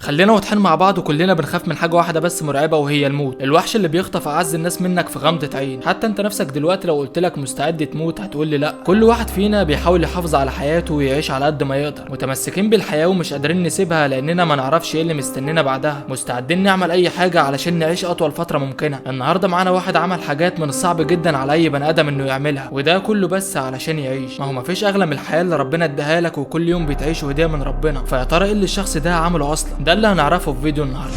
خلينا واضحين مع بعض، وكلنا بنخاف من حاجة واحدة بس مرعبة وهي الموت، الوحش اللي بيخطف اعز الناس منك في غمضه عين. حتى انت نفسك دلوقتي لو قلت لك مستعد تموت هتقول لي لا. كل واحد فينا بيحاول يحافظ على حياته ويعيش على قد ما يقدر، متمسكين بالحياة ومش قادرين نسيبها لاننا ما نعرفش ايه اللي مستنينا بعدها، مستعدين نعمل اي حاجة علشان نعيش اطول فترة ممكنة. النهارده معانا واحد عمل حاجات من الصعب جدا على اي بني ادم انه يعملها، وده كله بس علشان يعيش. ما هو مفيش اغلى من الحياة اللي ربنا اداها لك، وكل يوم بتعيشه هديه من ربنا. فيا ترى ايه اللي الشخص ده عمله اصلا؟ ده اللي هنعرفه في فيديو النهارده.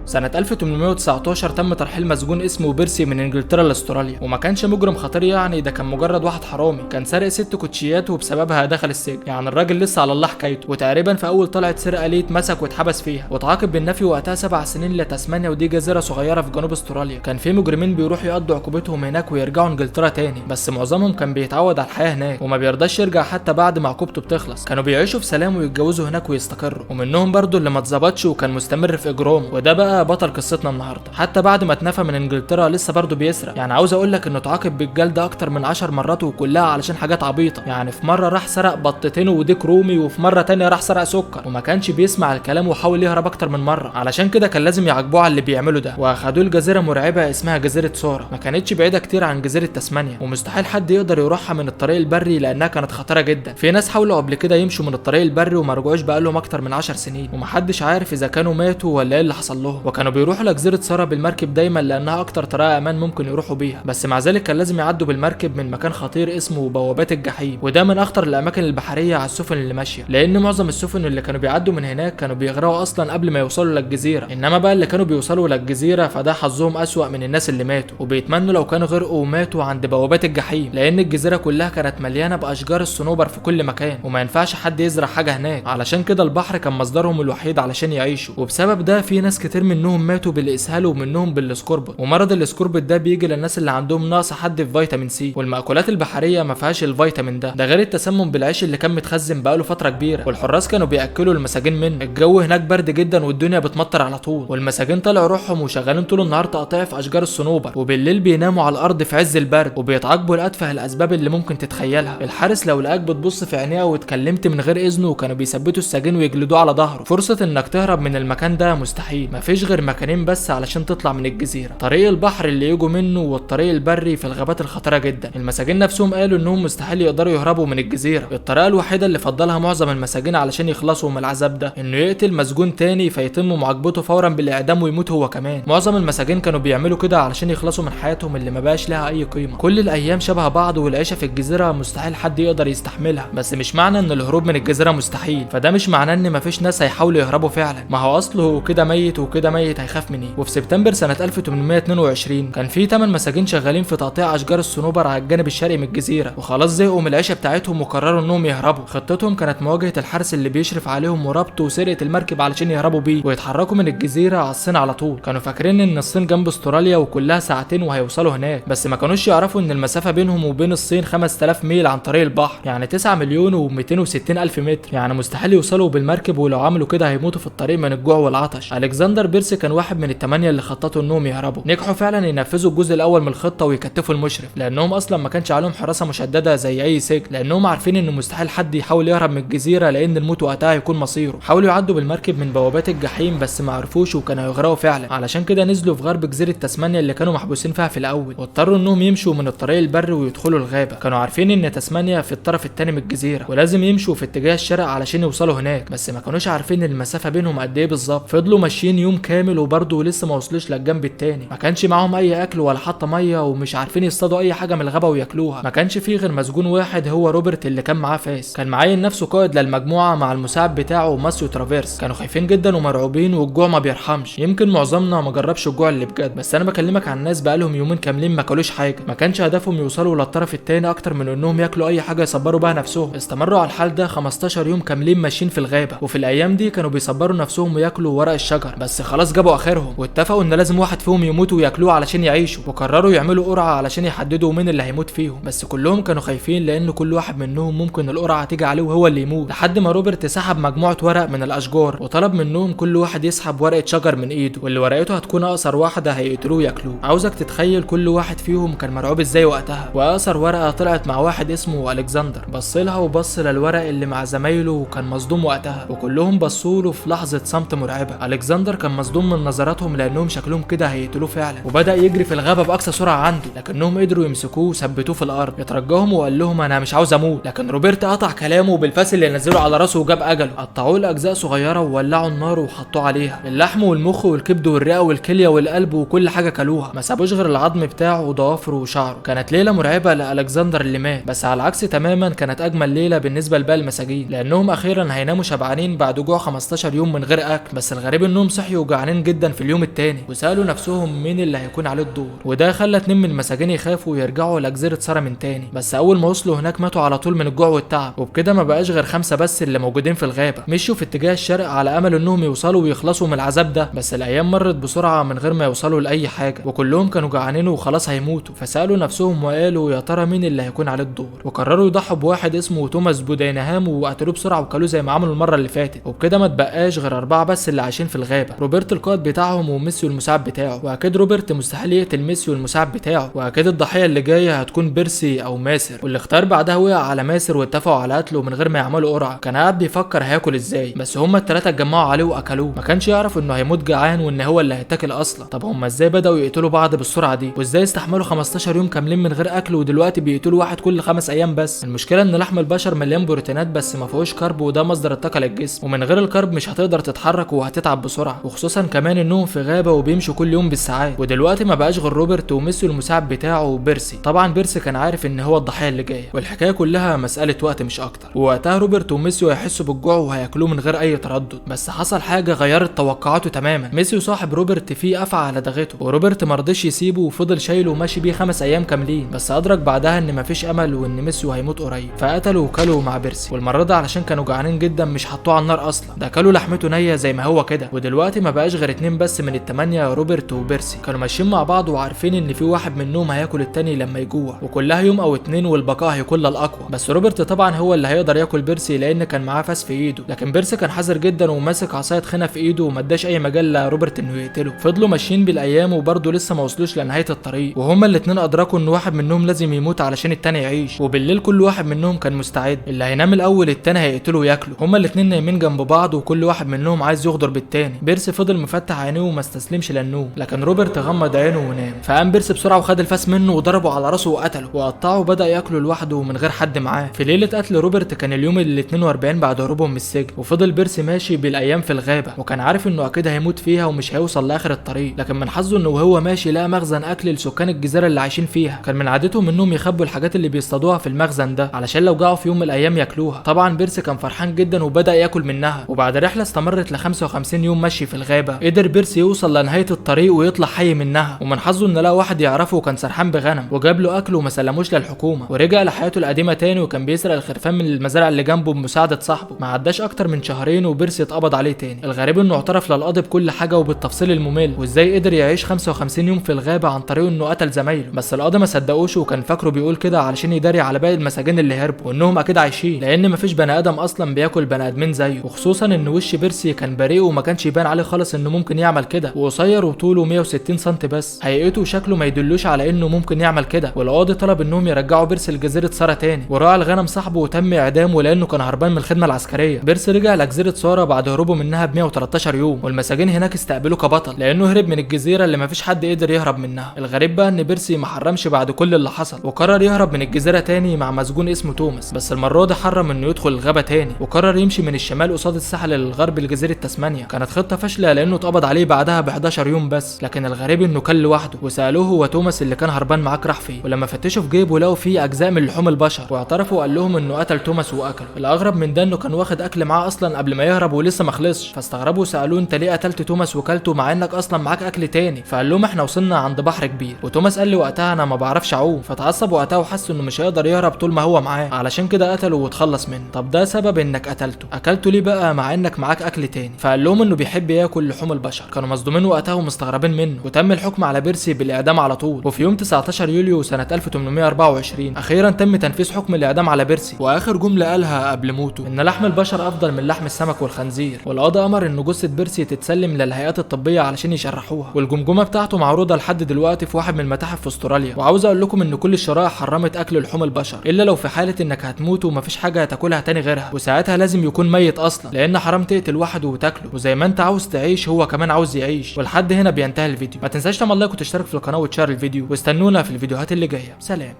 سنة 1819 تم ترحيل مسجون اسمه بيرسي من انجلترا لاستراليا، وما كانش مجرم خطير يعني، ده كان مجرد واحد حرامي كان سارق 6 كوتشيات وبسببها دخل السجن. يعني الراجل لسه على الله حكايته، وتقريبا في اول طلعت سرقة ليه اتمسك واتحبس فيها، واتعاقب بالنفي وقتها 7 سنين لتسمانيا، ودي جزيرة صغيرة في جنوب استراليا. كان في مجرمين بيروحوا يقضوا عقوبتهم هناك ويرجعوا انجلترا تاني، بس معظمهم كان بيتعود على الحياة هناك وما بيرضاش يرجع حتى بعد ما عقوبته بتخلص. كانوا بيعيشوا في سلام ويتجوزوا هناك ويستقروا، ومنهم برضو اللي ما اتظبطش وكان مستمر في اجرامه، وده بقى بطل قصتنا النهارده. حتى بعد ما اتنفى من انجلترا لسه برضه بيسرق. يعني عاوز اقول لك انه اتعاقب بالجلد اكتر من 10 مرات، وكلها علشان حاجات عبيطه. يعني في مرة راح سرق بطتين وديك رومي، وفي مرة تانية راح سرق سكر، وما كانش بيسمع الكلام وحاول يهرب اكتر من مرة. علشان كده كان لازم يعاقبوه على اللي بيعمله ده، واخدوه لجزيرة مرعبة اسمها جزيرة سورا. ما كانتش بعيدة كتير عن جزيرة تسمانيا، ومستحيل حد يقدر يروحها من الطريق البري لانها كانت خطيرة جدا. في ناس حاولوا قبل كده يمشوا من الطريق البري وما رجعوش بقالهم اكتر من 10 سنين، ومحدش عارف اذا كانوا ماتوا ولا ايه اللي حصل لهم. وكانوا بيروحوا لجزيرة سارة بالمركب دايما لانها اكتر طريقة امان ممكن يروحوا بيها، بس مع ذلك كان لازم يعدوا بالمركب من مكان خطير اسمه بوابات الجحيم، وده من اخطر الاماكن البحرية على السفن اللي ماشية، لان معظم السفن اللي كانوا بيعدوا من هناك كانوا بيغرقوا اصلا قبل ما يوصلوا للجزيرة. انما بقى اللي كانوا بيوصلوا للجزيرة فده حظهم اسوأ من الناس اللي ماتوا، وبيتمنوا لو كانوا غرقوا وماتوا عند بوابات الجحيم، لان الجزيرة كلها كانت مليانة باشجار الصنوبر في كل مكان، وما ينفعش حد يزرع حاجة هناك. علشان كده البحر كان مصدرهم الوحيد علشان يعيشوا، وبسبب ده في ناس كتير منهم ماتوا بالاسهال ومنهم بالاسكوربوت. ومرض الاسكوربوت ده بيجي للناس اللي عندهم نقص حد في فيتامين سي، والمأكولات البحرية ما فيهاش الفيتامين ده، ده غير التسمم بالعيش اللي كان متخزن بقاله فترة كبيرة، والحراس كانوا بياكلوا المساجين منه. الجو هناك برد جدا والدنيا بتمطر على طول، والمساجين طلعوا روحهم وشغالين طول النهار تقطيع في اشجار الصنوبر، وبالليل بيناموا على الارض في عز البرد، وبيتعاقبوا لاتفه الاسباب اللي ممكن تتخيلها. الحارس لو لقاك بتبص في عينيه واتكلمت من غير اذنه كانوا بيثبتوا السجين ويجلدوه على ظهره. فرصة انك تهرب من المكان ده مستحيل، مفيش غير مكانين بس علشان تطلع من الجزيرة، طريق البحر اللي يجوا منه والطريق البري في الغابات الخطيرة جدا. المساجين نفسهم قالوا انهم مستحيل يقدروا يهربوا من الجزيرة. الطريقة الوحيدة اللي فضلها معظم المساجين علشان يخلصوا من العذاب ده انه يقتل مسجون تاني فيتم معاقبته فورا بالاعدام ويموت هو كمان. معظم المساجين كانوا بيعملوا كده علشان يخلصوا من حياتهم اللي ما بقاش لها اي قيمة. كل الايام شبه بعض، والعيشه في الجزيرة مستحيل حد يقدر يستحملها. بس مش معنى ان الهروب من الجزيرة مستحيل فده مش معناه ان مفيش ناس هيحاولوا يهربوا فعلا، ما هو اصله كده ميت وكده ميت هيخاف من ايه. وفي سبتمبر سنة 1822 كان في 8 مساجين شغالين في تقطيع اشجار الصنوبر على الجانب الشرقي من الجزيرة، وخلاص زهقوا من العيشة بتاعتهم وقرروا انهم يهربوا. خطتهم كانت مواجهة الحارس اللي بيشرف عليهم وربطه وسرقة المركب علشان يهربوا بيه ويتحركوا من الجزيرة على الصين على طول. كانوا فاكرين ان الصين جنب استراليا وكلها ساعتين وهيوصلوا هناك، بس ما كانوش يعرفوا ان المسافة بينهم وبين الصين 5000 ميل عن طريق البحر، يعني 9,260,000 متر، يعني مستحيل يوصلوا بالمركب، ولو عملوا كده هيموتوا في الطريق من الجوع والعطش. الكسندر بيرسي كان واحد من ال8 اللي خططوا انهم يهربوا. نجحوا فعلا ينفذوا الجزء الاول من الخطة ويكتفوا المشرف، لانهم اصلا ما كانش عليهم حراسة مشددة زي اي سجن، لانهم عارفين انه مستحيل حد يحاول يهرب من الجزيرة لان الموت وقتها هيكون مصيره. حاولوا يعدوا بالمركب من بوابات الجحيم بس ما عرفوش وكانوا هيغرقوا فعلا، علشان كده نزلوا في غرب جزيرة تسمانيا اللي كانوا محبوسين فيها في الاول، واضطروا انهم يمشوا من الطريق البري ويدخلوا الغابة. كانوا عارفين ان تسمانيا في الطرف الثاني من الجزيرة ولازم يمشوا في اتجاه الشرق علشان يوصلوا هناك، بس ما كانوش عارفين المسافة بينهم قد ايه بالظبط. فضلوا ماشيين يوم كامل وبرضه لسه ما وصلوش للجنب التاني، ما كانش معاهم اي اكل ولا حتى مية، ومش عارفين يصطادوا اي حاجة من الغابة وياكلوها. ما كانش فيه غير مسجون واحد هو روبرت اللي كان معاه فاس، كان معين نفسه قائد للمجموعة مع المساعد بتاعه ماسيو ترافيرس. كانوا خايفين جدا ومرعوبين والجوع ما بيرحمش. يمكن معظمنا ما جربش الجوع اللي بجد، بس انا بكلمك عن ناس بقالهم يومين كاملين ما كلوش حاجة. ما كانش هدفهم يوصلوا للطرف التاني اكتر من انهم ياكلوا اي حاجة يصبروا بها نفسهم. استمروا على الحال ده 15 يوم كاملين ماشيين في الغابة، وفي الايام دي كانوا بيصبروا نفسهم وياكلوا ورق الشجر، بس خلاص خلاص جابوا اخرهم، واتفقوا ان لازم واحد فيهم يموت وياكلوه علشان يعيشوا، وقرروا يعملوا قرعه علشان يحددوا مين اللي هيموت فيهم. بس كلهم كانوا خايفين لان كل واحد منهم ممكن القرعة تيجي عليه وهو اللي يموت، لحد ما روبرت سحب مجموعة ورق من الاشجار وطلب منهم كل واحد يسحب ورقة شجر من ايده، واللي ورقته هتكون اقصر واحدة هيقتلوه وياكلوه. عاوزك تتخيل كل واحد فيهم كان مرعوب ازاي وقتها. واقصر ورقة طلعت مع واحد اسمه الكسندر، بص لها وبص للورق اللي مع زمايله وكان مصدوم وقتها، وكلهم بصوا له في لحظة صمت مرعبة. الكسندر كان مصدوم من نظراتهم لانهم شكلهم كده هيقتلوه فعلا، وبدا يجري في الغابة باقصى سرعة عنده، لكنهم قدروا يمسكوه وثبتوه في الارض. اترجاهم وقال لهم انا مش عاوز اموت، لكن روبرت قطع كلامه بالفاس اللي نزله على راسه وجاب اجله. قطعوه لاجزاء صغيرة وولعوا النار وحطوه عليها، اللحم والمخ والكبد والرئه والكلية والقلب وكل حاجة كلوها، ما سابوش غير العظم بتاعه وضوافره وشعره. كانت ليلة مرعبة لالكسندر اللي مات، بس على العكس تماما كانت اجمل ليلة بالنسبة لباقي المساجين، لانهم اخيرا هيناموا شبعانين بعد جوع 15 يوم من غير اكل. بس الغريب انهم صحيوا جعانين جدا في اليوم الثاني، وسالوا نفسهم مين اللي هيكون عليه الدور، وده خلى 2 من المساجين يخافوا ويرجعوا لجزيرة ساره من تاني. بس اول ما وصلوا هناك ماتوا على طول من الجوع والتعب، وبكده ما بقاش غير 5 بس اللي موجودين في الغابة. مشوا في اتجاه الشرق على امل انهم يوصلوا ويخلصوا من العذاب ده، بس الايام مرت بسرعة من غير ما يوصلوا لاي حاجة، وكلهم كانوا جعانين وخلاص هيموتوا. فسالوا نفسهم وقالوا يا ترى مين اللي هيكون عليه الدور، وقرروا يضحوا بواحد اسمه توماس بودينهام وقتلوه بسرعة وكلوه زي ما عملوا المرة اللي فاتت. وبكده ما تبقاش غير 4 بس اللي عايشين في الغابة، روبرت القائد بتاعهم وميسيو المساعد بتاعه. واكيد روبرت مستحيل يقتل ميسيو المساعد بتاعه، واكيد الضحية اللي جاية هتكون بيرسي او ماسر، واللي اختار بعدها وقع على ماسر واتفقوا على قتله من غير ما يعملوا قرعه. كان قاعد بيفكر هياكل ازاي، بس هما الثلاثة اتجمعوا عليه واكلوه، ما كانش يعرف انه هيموت جعان وان هو اللي هيتاكل اصلا. طب هما ازاي بداوا يقتلوا بعض بالسرعة دي، وازاي استحملوا 15 يوم كاملين من غير اكل، ودلوقتي بيقتلوا واحد كل 5 ايام بس؟ المشكلة ان لحم البشر مليان بروتينات بس ما فيهوش carb، وده مصدر الطاقة للجسم، ومن غير ال carb مش هتقدر تتحرك وهتتعب بسرعة، وخصوصا كمان انهم في غابه وبيمشوا كل يوم بالساعات. ودلوقتي ما بقاش غير روبرت وميسيو المساعد بتاعه وبيرسي. طبعا بيرسي كان عارف ان هو الضحية اللي جاية، والحكاية كلها مسالة وقت مش اكتر. ووقتها روبرت وميسيو هيحسوا بالجوع وهياكلوه من غير اي تردد. بس حصل حاجة غيرت توقعاته تماما. ميسيو صاحب روبرت فيه افعى على دغته، وروبرت مرضيش يسيبه وفضل شايله وماشي بيه 5 ايام كاملين. بس ادرك بعدها ان مفيش امل وان ميسيو هيموت قريب، فقتله وكلوا مع بيرسي. والمرة دي علشان كانوا جعانين جدا مش حطوه على النار اصلا، ده كلوا لحمته نيه زي ما هو كده. ودلوقتي ما بقاش غير 2 بس من ال8، روبرت وبيرسي. كانوا ماشيين مع بعض وعارفين ان في واحد منهم هياكل التاني لما يجوع، وكلها يوم او 2 والبقاء هيكون للاقوى. بس روبرت طبعا هو اللي هيقدر ياكل بيرسي لان كان معاه فاس في ايده، لكن بيرسي كان حذر جدا وماسك عصاية خنه في ايده وما اداش اي مجال لروبرت انه يقتله. فضلوا ماشيين بالايام وبرضه لسه ما وصلوش لنهاية الطريق، وهما الاتنين ادركوا ان واحد منهم لازم يموت علشان التاني يعيش. وبالليل كل واحد منهم كان مستعد، اللي هينام الاول التاني هيقتله وياكله. هما الاتنين نايمين جنب بعض وكل واحد منهم عايز يغدر بالتاني. بيرسي فضل مفتح عينيه وما استسلمش للنوم، لكن روبرت غمض عينه ونام. فقام بيرسي بسرعة وخد الفاس منه وضربه على راسه وقتله وقطعه وبدا ياكله لوحده ومن غير حد معاه. في ليلة قتل روبرت كان اليوم ال 42 بعد هروبهم من السجن، وفضل بيرسي ماشي بالايام في الغابة، وكان عارف انه اكيد هيموت فيها ومش هيوصل لاخر الطريق. لكن من حظه انه وهو ماشي لقى مخزن اكل لسكان الجزيرة اللي عايشين فيها. كان من عادتهم انهم يخبوا الحاجات اللي بيصطادوها في المخزن ده علشان لو جاعوا في يوم من الايام ياكلوها. طبعا بيرسي كان فرحان جدا وبدا ياكل منها. وبعد رحله استمرت ل 55 يوم مشي في الغابة، قدر بيرسي يوصل لنهاية الطريق ويطلع حي منها. ومن حظه ان لقى واحد يعرفه وكان سرحان بغنم وجاب له اكل وما سلموش للحكومة، ورجع لحياته القديمة تاني وكان بيسرق الخرفان من المزارع اللي جنبه بمساعدة صاحبه. ما عداش اكتر من شهرين وبيرسي اتقبض عليه تاني. الغريب انه اعترف للقاضي بكل حاجة وبالتفصيل الممل، وازاي قدر يعيش 55 يوم في الغابة عن طريق انه قتل زمايله. بس القاضي ما صدقوش وكان فاكره بيقول كده علشان يداري على باقي المساجين اللي هربوا وانهم اكيد عايشين، لان مفيش بني ادم اصلا بياكل بني ادمين زيه، وخصوصا ان وش بيرسي كان بريء وما كانش يبان عليه خالص انه ممكن يعمل كده، وقصير وطوله 160 سم بس، هيئته وشكله ما يدلوش على انه ممكن يعمل كده. والقاضي طلب انهم يرجعوا بيرسي لجزيرة ساره تاني، وراعي الغنم صاحبه وتم اعدامه لانه كان هربان من الخدمة العسكرية. بيرسي رجع لجزيرة ساره بعد هروبه منها ب 113 يوم، والمساجين هناك استقبلوه كبطل لانه هرب من الجزيرة اللي مفيش حد قدر يهرب منها. الغريب بقى ان بيرسي ما حرمش بعد كل اللي حصل، وقرر يهرب من الجزيرة تاني مع مسجون اسمه توماس، بس المرة دي حرم انه يدخل الغابة تاني، وقرر يمشي من الشمال قصاد الساحل للغرب لجزيرة تسمانيا. كانت خطه فاشلة لانه اتقبض عليه بعدها ب 11 يوم بس. لكن الغريب انه كان لوحده، وسالوه هو توماس اللي كان هربان معاك راح فين، ولما فتشوا في جيبه لقوا فيه اجزاء من لحوم البشر، واعترفوا وقال لهم انه قتل توماس واكله. الاغرب من ده انه كان واخد اكل معاه اصلا قبل ما يهرب ولسه ما خلصش، فاستغربوا وسالوه انت ليه قتلت توماس وكلته مع انك اصلا معاك اكل تاني؟ فقال لهم احنا وصلنا عند بحر كبير، وتوماس قال لي وقتها انا ما بعرفش اعوم، فتعصب وقتها وحس انه مش هيقدر يهرب طول ما هو معاه، علشان كده قتله واتخلص منه. طب ده سبب انك قتلته، اكلته ليه بقى مع انك معاك اكل تاني؟ فقال لهم انه بيحب ياكل بياكل لحوم البشر. كانوا مصدومين وقتها ومستغربين منه، وتم الحكم على بيرسي بالاعدام على طول. وفي يوم 19 يوليو سنة 1824 اخيرا تم تنفيذ حكم الاعدام على بيرسي، واخر جملة قالها قبل موته ان لحم البشر افضل من لحم السمك والخنزير. والقاضي امر ان جثة بيرسي تتسلم للهيئات الطبية علشان يشرحوها، والجمجمة بتاعته معروضة لحد دلوقتي في واحد من المتاحف في استراليا. وعاوز اقول لكم ان كل الشرائع حرمت اكل لحوم البشر الا لو في حالة انك هتموت ومفيش حاجة هتاكلها تاني غيرها، وساعتها لازم يكون ميت اصلا، لان حرام تقتل واحد وتاكله، وزي ما انت عاوز تعيش هو كمان عاوز يعيش. ولحد هنا بينتهي الفيديو، ما تنساش تعمل like وتشترك في القناة وتشير الفيديو، واستنونا في الفيديوهات اللي جاية. سلام.